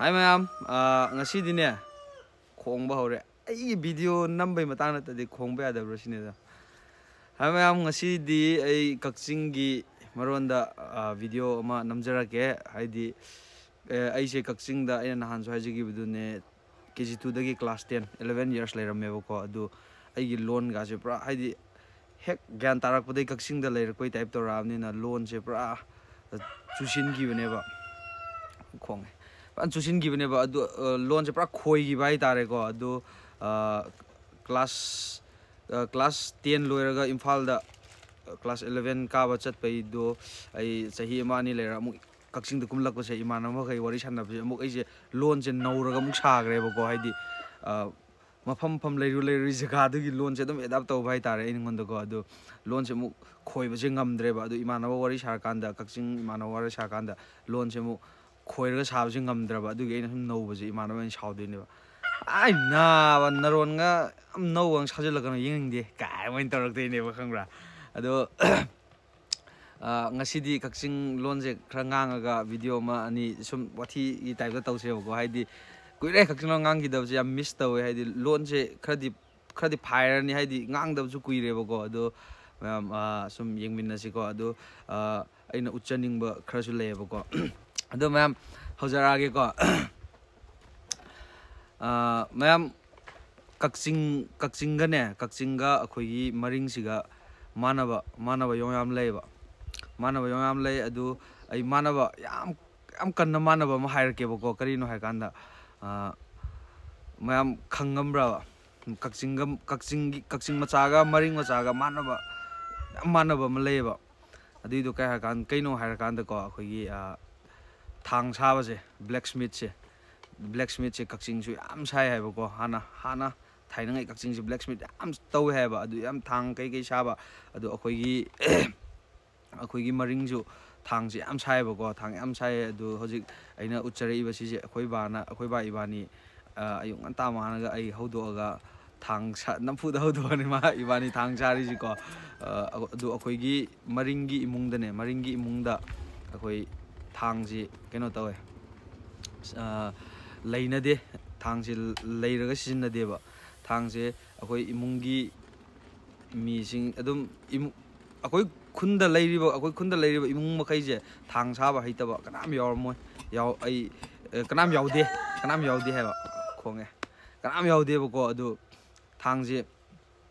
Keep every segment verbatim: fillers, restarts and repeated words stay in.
ꯍꯥꯏ ꯃꯌꯥꯝ, ꯑꯥ, ꯉꯁꯤꯗꯤꯅꯦ ꯈꯣꯡꯕ ꯍꯧꯔꯦ꯫ ꯑꯩꯒꯤ ꯚꯤꯗꯤꯑꯣ ꯅꯝꯕꯩ ꯃꯇꯥꯡ ꯅꯠꯇꯗꯤ ꯈꯣꯡꯕ ꯌꯥꯗꯕ꯭ꯔꯥ ꯁꯤꯅꯦꯗ꯫ ꯍꯥꯏ ꯃꯌꯥꯝ, ꯉꯁꯤꯗꯤ ꯑꯩ ꯀꯛꯆꯤꯡꯒꯤ ꯃꯔꯣꯟꯗ, ꯑꯥ, ꯚꯤꯗꯤꯑꯣ ꯑꯃ ꯅꯝꯖꯔꯛꯀꯦ꯫ ꯍꯥꯏꯗꯤ, ꯑꯦ, ꯑꯩꯁꯦ ꯀꯛꯆꯤꯡꯗ, ꯑꯩꯅ ꯅꯍꯥꯟꯁꯨ ꯍꯥꯏꯖꯈꯤꯕꯗꯨꯅꯦ, ꯀꯦ ꯖꯤ ꯇꯨꯗꯒꯤ ꯀ꯭ꯂꯥꯁ ꯇꯦꯟ, ꯏꯂꯚꯦꯟ ꯌꯔꯁ ꯂꯩꯔꯝꯃꯦꯕꯀꯣ꯫ ꯑꯗꯨ ꯑꯩꯒꯤ ꯂꯣꯟꯒꯥꯁꯦ ꯄꯨꯔꯥ, ꯍꯥꯏꯗꯤ, ꯍꯦꯛ ꯒ꯭ꯌꯥꯟ ꯇꯥꯔꯛꯄꯗꯩ ꯀꯛꯆꯤꯡꯗ ꯂꯩꯔꯛꯄꯩ ꯇꯥꯏꯞ ꯇꯧꯔꯛꯑꯕꯅꯤꯅ ꯂꯣꯟꯁꯦ ꯄꯨꯔꯥ ꯆꯨꯁꯤꯟꯈꯤꯕꯅꯦꯕ꯫ ꯈꯣꯡꯉꯦ꯫ ꯐꯖꯅ ꯆꯨꯁꯤꯟꯈꯤꯕꯅꯦꯕ꯫ ꯑꯗꯨ, ꯑ, ꯂꯣꯟꯁꯦ ꯄꯨꯔꯥ ꯈꯣꯏꯈꯤꯕ ꯍꯥꯏꯇꯥꯔꯦꯀꯣ꯫ ꯑꯗꯨ, ꯑ, ꯀ꯭ꯂꯥꯁ, ꯑ, ꯀ꯭ꯂꯥꯁ ꯇꯦꯟ ꯂꯣꯏꯔꯒ ꯏꯝꯐꯥꯜꯗ, ꯑ, ꯀ꯭ꯂꯥꯁ ꯏꯂꯚꯦꯟ ꯀꯥꯕ ꯆꯠꯄꯩꯗꯣ ꯑꯩ ꯆꯍꯤ ꯑꯃ ꯑꯅꯤ ꯂꯩꯔ ꯑꯃꯨꯛ ꯀꯛꯆꯤꯡꯗ ꯀꯨꯝꯂꯛꯄꯁꯦ, ꯏꯃꯥꯟꯅꯕ ꯃꯈꯩ ꯋꯥꯔꯤ ꯁꯥꯟꯅꯕꯁꯦ ꯑꯃꯨꯛ ꯑꯩꯁꯦ ꯂꯣꯟꯁꯦ ꯅꯧꯔꯒ ꯑꯃꯨꯛ ꯁꯥꯈ꯭ꯔꯦꯕꯀꯣ꯫ ꯍꯥꯏꯗꯤ, ꯑ, ꯃꯐꯝ ꯃꯐꯝ ꯂꯩꯔꯨ ꯂꯩꯔꯨꯔꯤ ꯖꯒꯥꯗꯨꯒꯤ ꯂꯣꯟꯁꯦ ꯑꯗꯨꯝ ꯑꯦꯗꯥꯞ ꯇꯧꯕ ꯍꯥꯏꯇꯥꯔꯦ ꯑꯩꯉꯣꯟꯗꯀꯣ꯫ ꯑꯗꯨ ꯂꯣꯟꯁꯦ ꯑꯃꯨꯛ ꯈꯣꯏꯕꯁꯦ ꯉꯝꯗ꯭ꯔꯦꯕ꯫ ꯑꯗꯨ ꯏꯃꯥꯟꯅꯕ ꯋꯥꯔꯤ ꯁꯥꯔꯀꯥꯟꯗ, ꯀꯛꯆꯤꯡ ꯏꯃꯥꯟꯅꯕ ꯋꯥꯔꯤ ꯁꯥꯔꯀꯥꯟꯗ ꯂꯣꯟꯁꯦ ꯑꯃꯨꯛ ꯈꯣꯏꯔꯒ ꯁꯥꯕꯁꯦ ꯉꯝꯗ꯭ꯔꯕ꯫ ꯑꯗꯨꯒꯤ ꯑꯩꯅ ꯁꯨꯝ ꯅꯧꯕꯁꯦ ꯏꯃꯥꯟꯅꯕ ꯑꯣꯏꯅ ꯁꯥꯎꯗꯣꯏꯅꯦꯕ꯫ "ꯑꯩ ꯅꯥꯕ ꯅꯔꯣꯟꯒ ꯌꯥꯝ ꯅꯧꯕ ꯑꯃ ꯁꯥꯖꯤꯜꯂꯛꯀꯅꯨ, ꯌꯦꯡꯅꯤꯡꯗꯦ" ꯀꯥꯏ ꯑꯣꯏꯅ ꯇꯧꯔꯛꯇꯣꯏꯅꯦꯕ, ꯈꯪꯕ꯭ꯔꯥ? ꯑꯗꯣ ꯑ, ꯉꯁꯤꯗꯤ ꯀꯛꯆꯤꯡ ꯂꯣꯟꯁꯦ ꯈꯔ ꯉꯥꯡꯉꯒ ꯚꯤꯗꯤꯑꯣ ꯑꯃ ꯑꯅꯤ ꯁꯨꯝ ꯋꯥꯊꯤꯒꯤ ꯇꯥꯏꯞꯇ ꯇꯧꯁꯦꯕꯀꯣ꯫ ꯍꯥꯏꯗꯤ ꯀꯨꯏꯔꯦ ꯀꯛꯆꯤꯡ ꯂꯣꯟ ꯉꯥꯡꯈꯤꯗꯕꯁꯦ, ꯌꯥꯝ ꯃꯤꯁ ꯇꯧꯋꯦ꯫ ꯍꯥꯏꯗꯤ ꯂꯣꯟꯁꯦ ꯈꯔꯗꯤ, ꯈꯔꯗꯤ ꯐꯥꯏꯔꯅꯤ, ꯍꯥꯏꯗꯤ ꯉꯥꯡꯗꯕꯁꯨ ꯀꯨꯏꯔꯦꯕꯀꯣ꯫ ꯑꯗꯣ ꯃꯌꯥꯝ, ꯑ, ꯁꯨꯝ ꯌꯦꯡꯃꯤꯟꯅꯁꯤꯀꯣ꯫ ꯑꯗꯣ, ꯑ, ꯑꯩꯅ ꯎꯠꯆꯅꯤꯡꯕ ꯈꯔꯁꯨ ꯂꯩꯌꯦꯕꯀꯣ꯫ ꯑꯗꯣ ꯃꯌꯥꯝ ꯍꯧꯖꯔꯛꯑꯒꯦꯀꯣ꯫ ꯑ, ꯃꯌꯥꯝ, ꯀꯛꯆꯤꯡ, ꯀꯛꯆꯤꯡꯒꯅꯦ, ꯀꯛꯆꯤꯡꯒ ꯑꯩꯈꯣꯏꯒꯤ ꯃꯔꯤꯡꯁꯤꯒ ꯃꯥꯟꯅꯕ, ꯃꯥꯟꯅꯕ ꯌꯥꯝ ꯌꯥꯝ ꯂꯩꯌꯦꯕ꯫ ꯃꯥꯟꯅꯕ ꯌꯥꯝ ꯌꯥꯝ ꯂꯩ꯫ ꯑꯗꯨ ꯑꯩ ꯃꯥꯟꯅꯕ ꯌꯥꯝ, ꯌꯥꯝ ꯀꯟꯅ ꯃꯥꯟꯅꯕ ꯑꯃ ꯍꯥꯏꯔꯛꯀꯦꯕꯀꯣ꯫ ꯀꯔꯤꯅꯣ ꯍꯥꯏꯀꯥꯟꯗ, ꯑ, ꯃꯌꯥꯝ ꯈꯪꯉꯝꯕ꯭ꯔꯕ? ꯀꯛꯆꯤꯡꯒ, ꯀꯛꯆꯤꯡꯒꯤ, ꯀꯛꯆꯤꯡ ꯃꯆꯥꯒ ꯃꯔꯤꯡ ꯃꯆꯥꯒ ꯃꯥꯟꯅꯕ, ꯌꯥꯝ ꯃꯥꯟꯅꯕ ꯑꯃ ꯂꯩꯌꯦꯕ꯫ ꯑꯗꯨꯏꯗꯣ ꯀꯩ ꯍꯥꯏꯔꯀꯥꯟ-, ꯀꯩꯅꯣ ꯍꯥꯏꯔꯀꯥꯟꯗꯀꯣ, ꯑꯩꯈꯣꯏꯒꯤ, ꯑ, ꯊꯥꯡ ꯁꯥꯕꯁꯦ, ꯕ꯭ꯂꯦꯛ ꯁ꯭ꯃꯤꯠꯁꯦ, ꯕ꯭ꯂꯦꯛ ꯁ꯭ꯃꯤꯠꯁꯦ ꯀꯛꯆꯤꯡꯁꯨ ꯌꯥꯝ ꯁꯥꯏ ꯍꯥꯏꯕꯀꯣ꯫ ꯍꯥꯟꯅ, ꯍꯥꯟꯅ ꯊꯥꯏꯅꯉꯩ ꯀꯛꯆꯤꯡꯁꯦ ꯕ꯭ꯂꯦꯛ ꯁ꯭ꯃꯤꯠ ꯌꯥꯝ ꯇꯧꯋꯦ ꯍꯥꯏꯕ꯫ ꯑꯗꯨ ꯌꯥꯝ ꯊꯥꯡ ꯀꯩꯀꯩ ꯁꯥꯕ, ꯑꯗꯨ ꯑꯩꯈꯣꯏꯒꯤ, ꯑꯩꯈꯣꯏꯒꯤ ꯃꯔꯤꯡꯁꯨ ꯊꯥꯡꯁꯦ ꯌꯥꯝ ꯁꯥꯏꯌꯦꯕꯀꯣ꯫ ꯊꯥꯡ ꯌꯥꯝ ꯁꯥꯏꯌꯦ꯫ ꯑꯗꯨ ꯍꯧꯖꯤꯛ ꯑꯩꯅ ꯎꯠꯆꯔꯛꯏꯕ ꯁꯤꯁꯦ ꯑꯩꯈꯣꯏ ꯕꯥꯅ, ꯑꯩꯈꯣꯏ ꯕꯥ ꯏꯕꯥꯅꯤ, ꯑ, ꯑꯌꯨꯛ ꯉꯟꯇꯥ ꯃꯥꯟꯅꯒ ꯑꯩ ꯍꯧꯗꯣꯛꯑꯒ ꯊꯥꯡ ꯁꯥ-, ꯅꯝꯐꯨꯗ ꯍꯧꯗꯣꯛꯑꯅꯤ ꯃꯥ ꯏꯕꯥꯅꯤ ꯊꯥꯡ ꯁꯥꯔꯤꯁꯤꯀꯣ꯫ ꯑ, ꯑꯗꯨ ꯑꯩꯈꯣꯏꯒꯤ ꯃꯔꯤꯡꯒꯤ ꯏꯃꯨꯡꯗꯅꯦ, ꯃꯔꯤꯡꯒꯤ ꯏꯃꯨꯡꯗ ꯑꯩꯈꯣꯏ ꯊꯥꯡꯁꯤ ꯀꯩꯅꯣ ꯇꯧꯋꯦ, ꯑ, ꯂꯩꯅꯗꯦ꯫ ꯊꯥꯡꯁꯦ ꯂꯩꯔꯒ ꯁꯤꯖꯤꯟꯅꯗꯦꯕ꯫ ꯊꯥꯡꯁꯦ ꯑꯩꯈꯣꯏ ꯏꯃꯨꯡꯒꯤ ꯃꯤꯁꯤꯡ ꯑꯗꯨꯝ ꯏꯃꯨ-, ꯑꯩꯈꯣꯏ ꯈꯨꯟꯗ ꯂꯩꯔꯤꯕ, ꯑꯩꯈꯣꯏ ꯈꯨꯟꯗ ꯂꯩꯔꯤꯕ ꯏꯃꯨꯡ ꯃꯈꯩꯁꯦ ꯊꯥꯡ ꯁꯥꯕ ꯍꯩꯇꯕ ꯀꯅꯥꯝ ꯌꯥꯎꯔꯝꯃꯣꯏ꯫ ꯌꯥꯎ-, ꯑꯩ, ꯑ, ꯀꯅꯥꯝ ꯌꯥꯎꯗꯦ꯫ ꯀꯅꯥꯝ ꯌꯥꯎꯗꯦ ꯍꯥꯏꯕ꯫ ꯈꯣꯡꯉꯦ꯫ ꯀꯅꯥꯝ ꯌꯥꯎꯗꯦꯕꯀꯣ꯫ ꯑꯗꯨ ꯊꯥꯡꯁꯦ,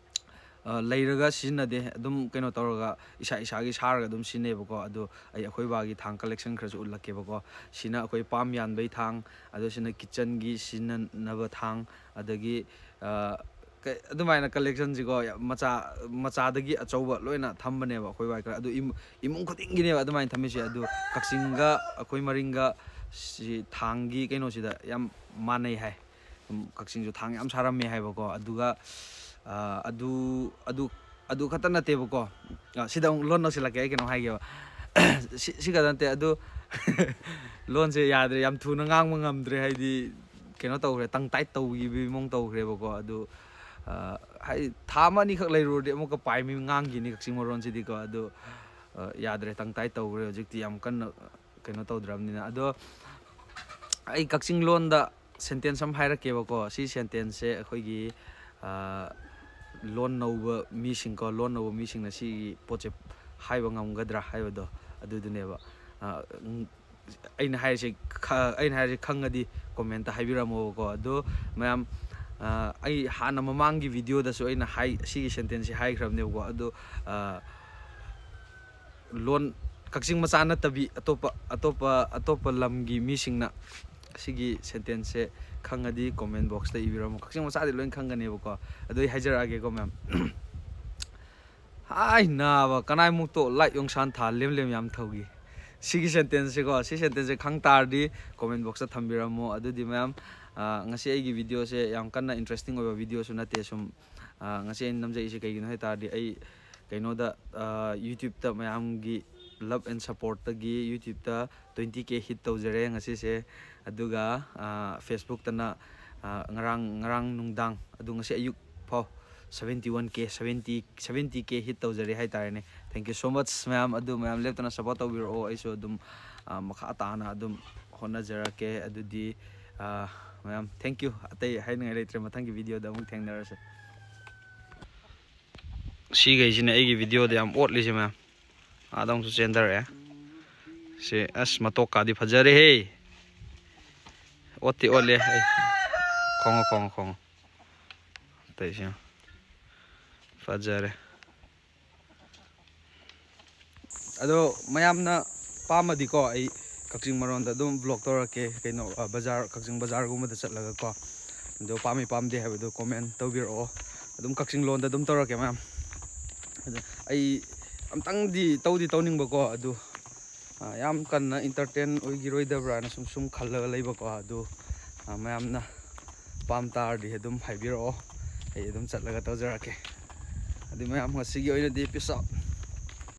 ꯑ, ꯂꯩꯔꯒ ꯁꯤꯖꯤꯟꯅꯗꯦ꯫ ꯑꯗꯨꯝ ꯀꯩꯅꯣ ꯇꯧꯔꯒ ꯏꯁꯥ ꯏꯁꯥꯒꯤ ꯁꯥꯔꯒ ꯑꯗꯨꯝ ꯁꯤꯖꯤꯟꯅꯩꯕꯀꯣ꯫ ꯑꯗꯨ ꯑꯩ ꯑꯩꯈꯣꯏ ꯕꯥꯒꯤ ꯊꯥꯡ collection ꯈꯔꯁꯨ ꯎꯠꯂꯛꯀꯦꯕꯀꯣ꯫ ꯁꯤꯅ ꯑꯩꯈꯣꯏ ꯄꯥꯝ ꯌꯥꯟꯕꯩ ꯊꯥꯡ, ꯑꯗꯨ ꯁꯤꯅ kitchenꯒꯤ ꯁꯤꯖꯤꯟꯅꯅꯕ ꯊꯥꯡ, ꯑꯗꯒꯤ, ꯑ, ꯀ-, ꯑꯗꯨꯃꯥꯏꯅ collectionꯁꯤꯀꯣ, ꯌꯥꯝ ꯃꯆꯥ, ꯃꯆꯥꯗꯒꯤ ꯑꯆꯧꯕ ꯂꯣꯏꯅ ꯊꯝꯕꯅꯦꯕ ꯑꯩꯈꯣꯏ ꯕꯥꯒꯤ ꯈꯔ꯫ ꯑꯗꯨ ꯏꯃꯨ-, ꯏꯃꯨꯡ ꯈꯨꯗꯤꯡꯒꯤꯅꯦꯕ ꯑꯗꯨꯃꯥꯏꯅ ꯊꯝꯃꯤꯁꯦ꯫ ꯑꯗꯨ ꯀꯛꯆꯤꯡꯒ ꯑꯩꯈꯣꯏ ꯃꯔꯤꯡꯒ ꯁꯤ ꯊꯥꯡꯒꯤ ꯀꯩꯅꯣꯁꯤꯗ ꯌꯥꯝ ꯃꯥꯟꯅꯩ ꯍꯥꯏ꯫ ꯎꯝ, ꯀꯛꯆꯤꯡꯁꯨ ꯊꯥꯡ ꯌꯥꯝ ꯁꯥꯔꯝꯃꯦ ꯍꯥꯏꯕꯀꯣ꯫ ꯑꯗꯨꯒ, ꯑ, ꯑꯗꯨ, ꯑꯗꯨ, ꯑꯗꯨ ꯈꯛꯇ ꯅꯠꯇꯦꯕꯀꯣ꯫ ꯑ, ꯁꯤꯗ ꯑꯃꯨꯛ ꯂꯣꯟ ꯅꯧꯁꯤꯜꯂꯛꯀꯦ, ꯑꯩ ꯀꯩꯅꯣ ꯍꯥꯏꯒꯦꯕ꯫ ꯁꯤ, ꯁꯤ ꯈꯛꯇ ꯅꯠꯇꯦ꯫ ꯑꯗꯨ ꯂꯣꯟꯁꯦ ꯌꯥꯗ꯭ꯔꯦ, ꯌꯥꯝ ꯊꯨꯅ ꯉꯥꯡꯕ ꯉꯝꯗ꯭ꯔꯦ, ꯍꯥꯏꯗꯤ ꯀꯩꯅꯣ ꯇꯧꯈ꯭ꯔꯦ, tongue tied ꯇꯧꯈꯤꯕꯒꯤ ꯃꯑꯣꯡ ꯇꯧꯈ꯭ꯔꯦꯕꯀꯣ꯫ ꯑꯗꯨ, ꯑ, ꯍꯥꯏꯗꯤ ꯊꯥ ꯑꯃ ꯑꯅꯤꯈꯛ ꯂꯩꯔꯨꯔꯗꯤ ꯑꯃꯨꯛꯀ ꯄꯥꯏꯃꯤ ꯉꯥꯡꯈꯤꯅꯤ ꯀꯛꯆꯤꯡ ꯃꯔꯣꯟꯁꯤꯗꯤꯀꯣ꯫ ꯑꯗꯨ, ꯑ, ꯌꯥꯗ꯭ꯔꯦ, tongue tied ꯇꯧꯈ꯭ꯔꯦ ꯍꯧꯖꯤꯛꯇꯤ, ꯌꯥꯝ ꯀꯟꯅ ꯀꯩꯅꯣ ꯇꯧꯗ꯭ꯔꯕꯅꯤꯅ꯫ ꯑꯗꯣ ꯑꯩ ꯀꯛꯆꯤꯡ ꯂꯣꯟꯗ sentence ꯑꯃ ꯍꯥꯏꯔꯛꯀꯦꯕꯀꯣ꯫ ꯁꯤ sentenceꯁꯦ ꯑꯩꯈꯣꯏꯒꯤ, ꯑ, ꯂꯣꯟ ꯅꯧꯕ ꯃꯤꯁꯤꯡꯀꯣ, ꯂꯣꯟ ꯅꯧꯕ ꯃꯤꯁꯤꯡꯅ ꯁꯤꯒꯤ ꯄꯣꯠꯁꯦ ꯍꯥꯏꯕ ꯉꯝꯒꯗ꯭ꯔꯥ ꯍꯥꯏꯕꯗꯣ ꯑꯗꯨꯗꯨꯅꯦꯕ꯫ ꯑ, ꯎꯝ, ꯑꯩꯅ ꯍꯥꯏꯔꯤꯁꯦ ꯈ-, ꯑꯩꯅ ꯍꯥꯏꯔꯤꯁꯦ ꯈꯪꯉꯗꯤ commentꯇ ꯍꯥꯏꯕꯤꯔꯝꯃꯣꯕꯀꯣ꯫ ꯑꯗꯣ ꯃꯌꯥꯝ, ꯑ, ꯑꯩ ꯍꯥꯟꯅ ꯃꯃꯥꯡꯒꯤ videoꯗꯁꯨ ꯑꯩꯅ ꯍꯥꯏ-, ꯁꯤꯒꯤ sentenceꯁꯦ ꯍꯥꯏꯈ꯭ꯔꯕꯅꯦꯕꯀꯣ꯫ ꯑꯗꯣ, ꯑ, ꯂꯣꯟ, ꯀꯛꯆꯤꯡ ꯃꯆꯥ ꯅꯠꯇꯕꯤ ꯑꯇꯣꯞꯄ, ꯑꯇꯣꯞꯄ, ꯑꯇꯣꯞꯄ ꯂꯝꯒꯤ ꯃꯤꯁꯤꯡꯅ ꯁꯤꯒꯤ sentenceꯁꯦ ꯈꯪꯉꯗꯤ comment boxꯇ ꯏꯕꯤꯔꯝꯃꯣ꯫ ꯀꯛꯆꯤꯡ ꯃꯆꯥꯗꯤ ꯂꯣꯏ ꯈꯪꯒꯅꯦꯕꯀꯣ꯫ ꯑꯗꯨ ꯑꯩ ꯍꯥꯏꯖꯔꯛꯑꯒꯦꯀꯣ ꯃꯌꯥꯝ꯫ ꯍꯥꯏ ꯅꯥꯕ, ꯀꯅꯥꯏꯃꯨꯛꯇꯣ ꯂꯥꯏꯠ ꯌꯣꯡꯁꯥꯟ ꯊꯥ ꯂꯦꯝ ꯂꯦꯝ ꯌꯥꯝ ꯊꯧꯈꯤ꯫ ꯁꯤꯒꯤ sentenceꯁꯦꯀꯣ, ꯁꯤ sentenceꯁꯦ ꯈꯪ ꯇꯥꯔꯗꯤ comment boxꯇ ꯊꯝꯕꯤꯔꯝꯃꯣ꯫ ꯑꯗꯨꯗꯤ ꯃꯌꯥꯝ, ꯑ, ꯉꯁꯤ ꯑꯩꯒꯤ videoꯁꯦ ꯌꯥꯝ ꯀꯟꯅ interesting ꯑꯣꯏꯕ videoꯁꯨ ꯅꯠꯇꯦ꯫ ꯁꯨꯝ, ꯑ, ꯉꯁꯤ ꯑꯩꯅ ꯅꯝꯖꯔꯤꯁꯦ ꯀꯩꯒꯤꯅꯣ ꯍꯥꯏ ꯇꯥꯔꯗꯤ, ꯑꯩ ꯀꯩꯅꯣꯗ, ꯑ, YouTubeꯇ ꯃꯌꯥꯝꯒꯤ love and supportꯇꯒꯤ YouTubeꯇ twenty K hit ꯇꯧꯖꯔꯦ ꯉꯁꯤꯁꯦ꯫ ꯑꯗꯨꯒ, ꯑ, Facebookꯇꯅ, ꯑ, ꯉꯔꯥꯡ, ꯉꯔꯥꯡ ꯅꯨꯡꯗꯥꯡ, ꯑꯗꯨ ꯉꯁꯤ ꯑꯌꯨꯛ ꯐꯥꯎ seventy one K, seventy, seventy K hit ꯇꯧꯖꯔꯦ ꯍꯥꯏꯇꯥꯔꯦꯅꯦ꯫ Thank you so much ꯃꯌꯥꯝ꯫ ꯑꯗꯨ ꯃꯌꯥꯝ ꯂꯦꯞꯇꯅ support ꯇꯧꯕꯤꯔꯛꯑꯣ꯫ ꯑꯩꯁꯨ ꯑꯗꯨꯝ, ꯑ, ꯃꯈꯥ ꯇꯥꯅ ꯑꯗꯨꯝ ꯍꯣꯠꯅꯖꯔꯛꯀꯦ꯫ ꯑꯗꯨꯗꯤ ꯑꯥ, ꯃꯌꯥꯝ, thank you꯫ ꯑꯇꯩ ꯍꯥꯏꯅꯤꯡꯉꯥꯏ ꯂꯩꯇ꯭ꯔꯦ꯫ ꯃꯊꯪꯒꯤ videoꯗ ꯑꯃꯨꯛ ꯊꯦꯡꯅꯔꯁꯦ꯫ ꯁꯤꯈꯩꯁꯤꯅ ꯑꯩꯒꯤ videoꯗ ꯌꯥꯝ ꯑꯣꯠꯂꯤꯁꯦ ꯃꯌꯥꯝ꯫ ꯑꯥꯗ ꯑꯃꯨꯛꯁꯨ ꯆꯦꯟꯊꯔꯛꯑꯦ꯫ ꯁꯤ ꯑꯁ, ꯃꯇꯣꯛꯀꯥꯗꯤ ꯐꯖꯔꯦꯍꯦ꯫ ꯑꯣꯠꯇꯤ ꯑꯣꯠꯂꯦ ꯑꯩ꯫ ꯈꯣꯡꯉꯣ, ꯈꯣꯡꯉꯣ, ꯈꯣꯡꯉꯣ꯫ ꯑꯇꯩꯁꯦ ꯐꯖꯔꯦ꯫ ꯑꯗꯣ ꯃꯌꯥꯝꯅ ꯄꯥꯝꯃꯗꯤꯀꯣ, ꯑꯩ ꯀꯛꯆꯤꯡ ꯃꯔꯣꯟꯗ ꯑꯗꯨꯝ vlog ꯇꯧꯔꯛꯀꯦ꯫ ꯀꯩꯅꯣ, ꯑ, ꯕꯖꯥꯔ, ꯀꯛꯆꯤꯡ ꯕꯖꯥꯔꯒꯨꯝꯕꯗ ꯆꯠꯂꯒꯀꯣ꯫ ꯑꯗꯣ ꯄꯥꯝꯃꯤ ꯄꯥꯝꯗꯦ ꯍꯥꯏꯕꯗꯣ comment ꯇꯧꯕꯤꯔꯛꯑꯣ꯫ ꯑꯗꯨꯝ ꯀꯛꯆꯤꯡ ꯂꯣꯟꯗ ꯑꯗꯨꯝ ꯇꯧꯔꯛꯀꯦ ꯃꯌꯥꯝ꯫ ꯑꯗꯣ ꯑꯩ ꯑꯝꯇꯪꯗꯤ ꯇꯧꯗꯤ ꯇꯧꯅꯤꯡꯕꯀꯣ, ꯑꯗꯨ, ꯑ, ꯌꯥꯝ ꯀꯟꯅ entertain ꯑꯣꯏꯈꯤꯔꯣꯏꯗꯕ꯭ꯔꯥꯅ ꯁꯨꯝ, ꯁꯨꯝ ꯈꯜꯂꯒ ꯂꯩꯕꯀꯣ꯫ ꯑꯗꯨ, ꯑ, ꯃꯌꯥꯝꯅ ꯄꯥꯝ ꯇꯥꯔꯗꯤ ꯑꯗꯨꯝ ꯍꯥꯏꯕꯤꯔꯛꯑꯣ, ꯑꯩ ꯑꯗꯨꯝ ꯆꯠꯂꯒ ꯇꯧꯖꯔꯛꯀꯦ꯫ ꯑꯗꯨ ꯃꯌꯥꯝ, ꯉꯁꯤꯒꯤ ꯑꯣꯏꯅꯗꯤ peace out꯫